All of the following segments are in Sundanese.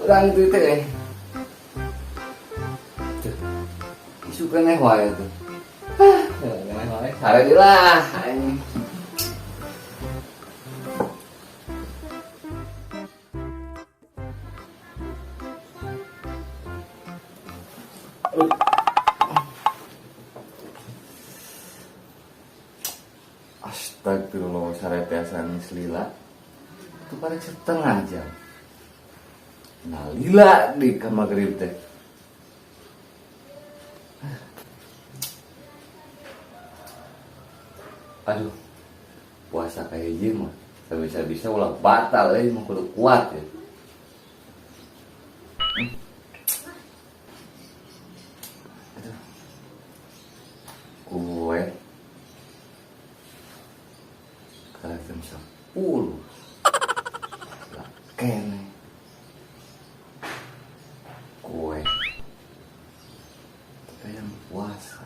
Urang tuh teh. Tuh. Isu keneh wae tuh. Ah, keneh wae. Sare deui lah aing. Astagfirullah, sare tiasa geus lila. Itu paling setengah jam. Nah, lila di ka magrib teh. Aduh, puasa kayak gini mah bisa-bisa ulah batal eh, mah kudu kuat ya. Aduh. Kue kalau jam 10 lah kene kue tapi yang puasa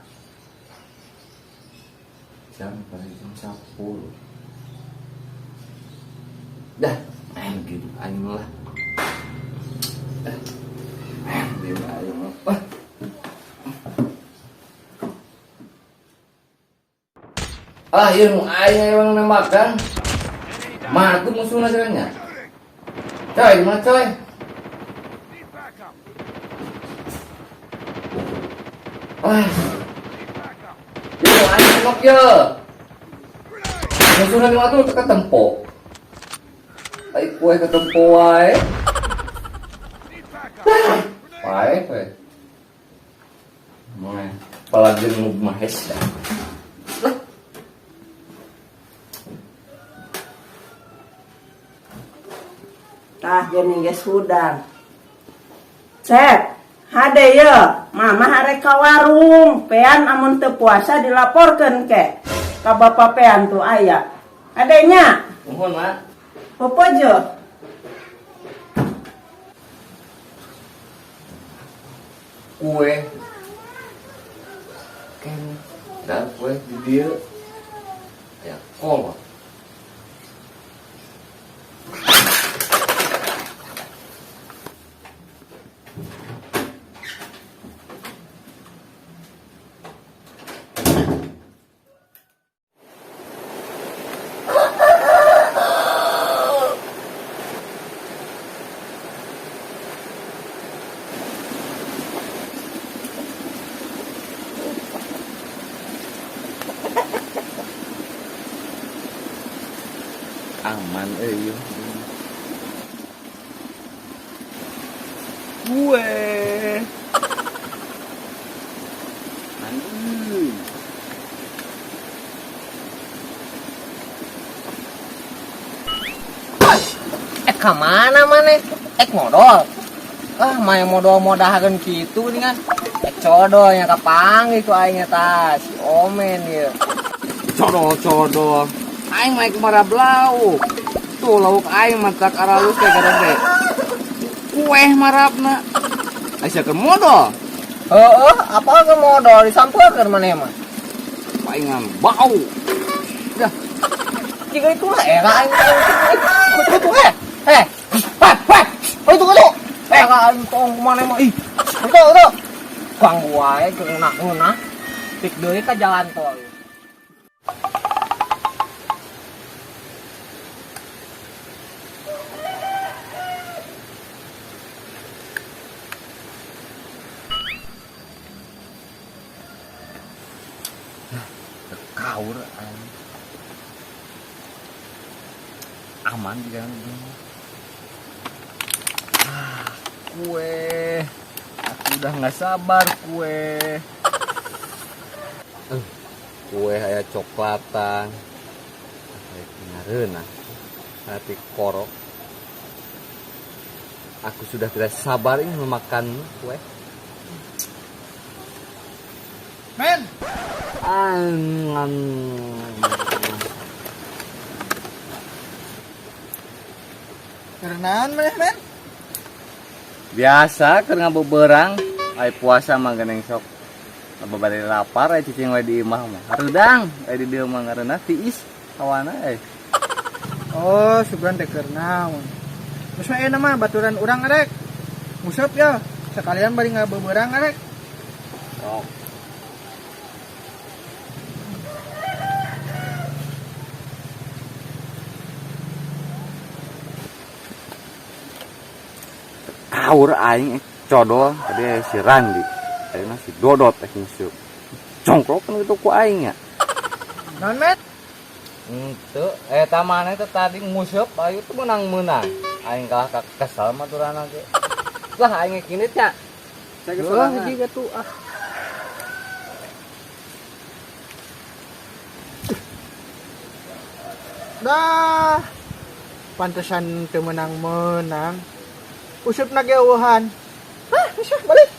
jam paling jam 10 dah main gitu aing lah. Eh, main gitu aing mah. Ah, iya nu aing emang nembakan. Matu musuhna cenah. Coy, gimana coy? Ah. Yo, aing tembak ye. Musuhna di matu teu ketempo. Ai kue ketempo wae. Wae we. Moe, apalagi nu mahes dah. Lah. Tah geuning geus hudang. Cep, hade ye, mama arek ka warung. Pean amun teu puasa dilaporkeun ke. Ka bapa pean tuh aya. Adenya, Nuhun, Mak. Popojo. Kue. Ken, dah kue di dieu. Aya kolot. Aman euy. Kue. Aman euy. Eh, ka mana maneh? Eh, modol. Ah, mah modol modahakeun kitu nih kan. Eh, codol nya kapanggih ku aing eta si Omen ieu. Codol codol. Aing mah marab lauk. Tuh lauk aing matak aralus teh garede. Kue marabna. Aya keur modol. Heeh, apa ke modol disampeurkeun maneh mah. Paingan bau. Dah. Jika itu lah era aing itu itu eh. Eh, eh, eh. Oh, itu itu. Eh, aing tong maneh mah ih. Itu itu. Ganggu wae geunah-geunah. Pik deui ka jalan tol. Kaur aing. Aman di jalan ini. Ah, kue. Aku udah nggak sabar kue. Kue aya coklatan. Aya ngareunah. Hati korok. Aku sudah tidak sabar ingin memakan kue. Men. Kerenaan maneh, men? Biasa keur ngabeberang, ai puasa mah geuning sok babari lapar ai cicing we di imah mah. Hareudang ai di dieu mah ngareunah tiis hawana euy. Oh, sugan teh keur naon. Geus we ayeuna mah baturan urang arek. Nguseup ya. Sekalian bari ngabeberang arek. Sok. Kaur aing codol tadi si Randi. Ayeuna si Dodot teh nguseup. Congkrok kan gitu ku aing nya. Naon, Met? Henteu, eta maneh teh tadi nguseup aing teh meunang-meunang. Aing kalah ka kesel maturana ge. Lah aing kinit nya. Saya Heuh, hiji tuh ah. Dah. Pantesan teu menang-menang. Usupna ge eueuhan. Hah, bisa balik.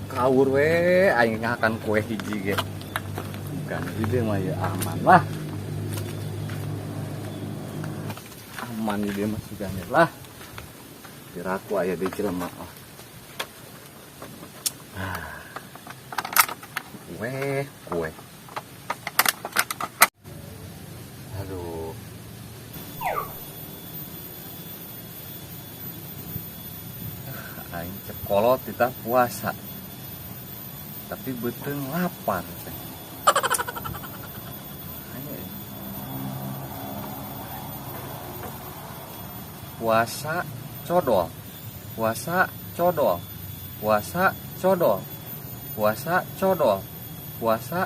Kaur we aing ngakan kue hiji ge. Bukan ide mah ya aman lah. Aman ide mah sugane lah. Piraku aya di jelema lah. Kue, kue. Aduh. Aing cekolot kita puasa. Tapi beuteung lapar teh. Puasa codol. Puasa codol. Puasa codol. Puasa codol. Puasa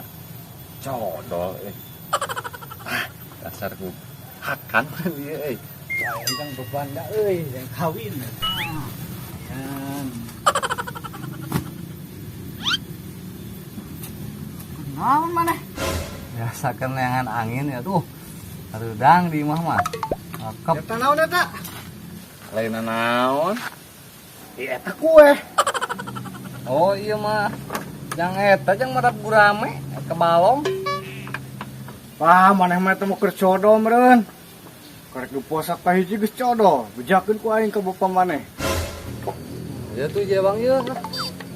codol. Ah, dasar ku hakan dia euy. Wah, yang beban da euy, yang kawin. Kan. Naon maneh? Biasa keneangan angin ya tuh. Harudang di imah mah. Cakep. Eta naon eta? Lain naon? Ieu eta kue. Oh iya mah. Jang eta jang marap gurame ke balong. Wah, maneh mah teh mau keur codol meureun. Karek du puasa ka hiji geus codol, bejakeun ku aing ka bapa maneh. Ya tuh je Bang ieu.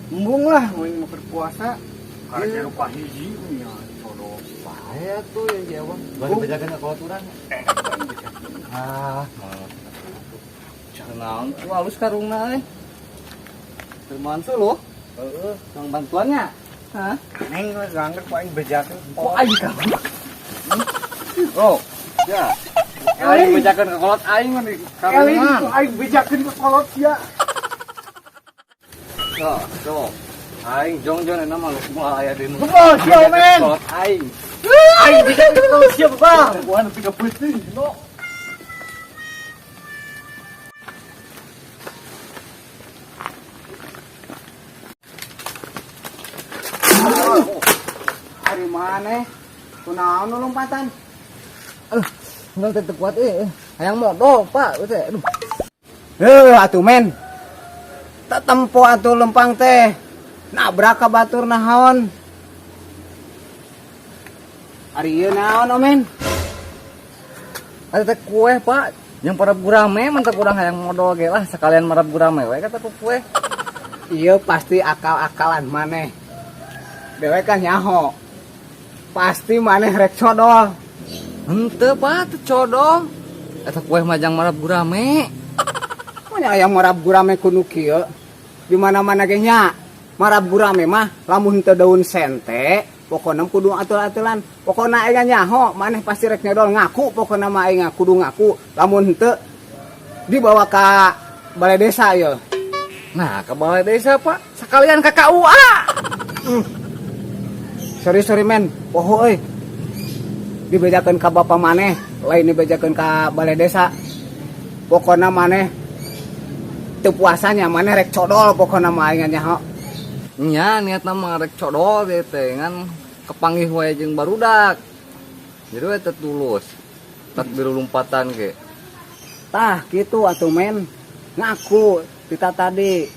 Embung lah, mun mau keur puasa. Karek du ka hiji nya codol. Bahaya tuh yang je Bang. Bari bejakeun ka kolaturan. Ah, naon tuh halus karungna euy. Termantu loh. Heeh, yang bantuannya. Hah? Neng mah gangger ku aing bejakeun. Ku aing ka. Oh, ya. Aing bejakeun ka kolot aing mah di karungan. Ku aing bejakeun ka kolot sia. Sok, sok. Aing jongjon eta mah moal aya di nu. Bebal sia men. Kolot aing. Aing bejakeun ka kolot sia bebal. Gua nepi ka peuting, no. Ari maneh? Kunaon nu lompatan? Aduh, enggak tetep kuat euy. Hayang modol, Pak, teh. Aduh. Heuh atuh men. Tetempo atuh lempang teh. Nabrak ka batur naon? Ari ieu naon, Omen? Ada teh kue, Pak. Yang para gurame mantap kurang hayang modol ge lah sekalian marap gurame we kata ku kue. Ieu pasti akal-akalan maneh. Dewek kan nyaho. Pasti maneh rek codol. Henteu, Pak, teu codol. Eta kue majang marap gurame. Manya aya marap gurame kudu kieu. Di mana-mana ge nya. Marap gurame mah lamun teu daun sente, pokona kudu atul-atulan. Pokona aing nyaho, maneh pasti rek nyodol ngaku, pokona mah aing kudu ngaku. Lamun henteu dibawa ka balai desa ieu. Nah, ke balai desa, Pak. Sekalian ke KUA. Sorry, sorry men, poho euy. Dibejakeun ka bapa maneh, lain dibejakeun ka balai desa. Pokona maneh teu puasanya maneh rek codol pokona mah aing nyaho. Nya niatna mah rek codol teh teh ngan kepanggih wae jeung barudak. Jadi we teu tulus. Takbir lompatan ge. Tah kitu atuh men. Ngaku kita tadi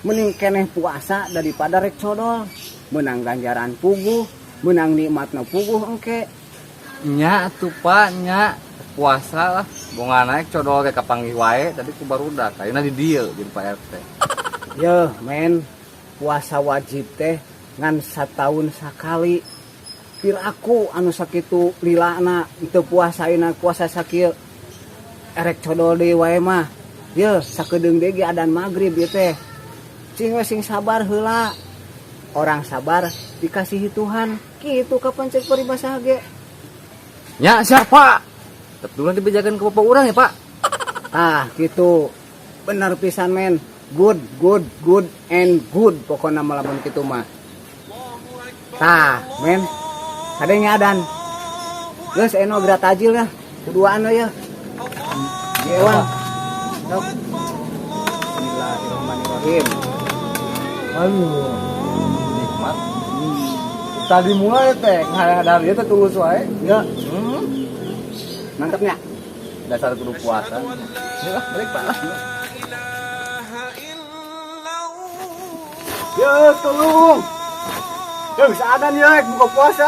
mending keneh puasa daripada rek codol. Menang ganjaran puguh, menang nikmatna puguh engke. Nya atuh Pak, nya puasa lah. Bonga naik codol ge kapanggih wae tadi ku barudak. Ayeuna di dieu jeung Pak RT. Yeuh men, puasa wajib teh ngan satahun sakali. Piraku anu sakitu lilana teu puasa ayeuna puasa sakieu erek codol deui wae mah. Ye, sakedeung deui ge adan magrib ieu teh. Cing we sing sabar heula. Orang sabar dikasihi Tuhan. Kitu kapan cek peribahasa ge. Nya siapa? Tetep dulu dibejakan ke bapak urang ya, Pak. Ah, gitu. Bener pisan, men. Good, good, good, and good. Pokoknya mah lamun kitu mah. Tah, men. Ada yang adan. Geus eno geura tajil ya. Kuduaan we ya. Ewang. Sok. Bismillahirrahmanirrahim. Aduh, nikmat. Tadi mulai teh ngadang dia teh tulus wae. Ya. Mantapnya. Dasar kudu puasa. Ini lah, balik, Pak. Ya, tolong. Ya bisa adan ya, buka puasa.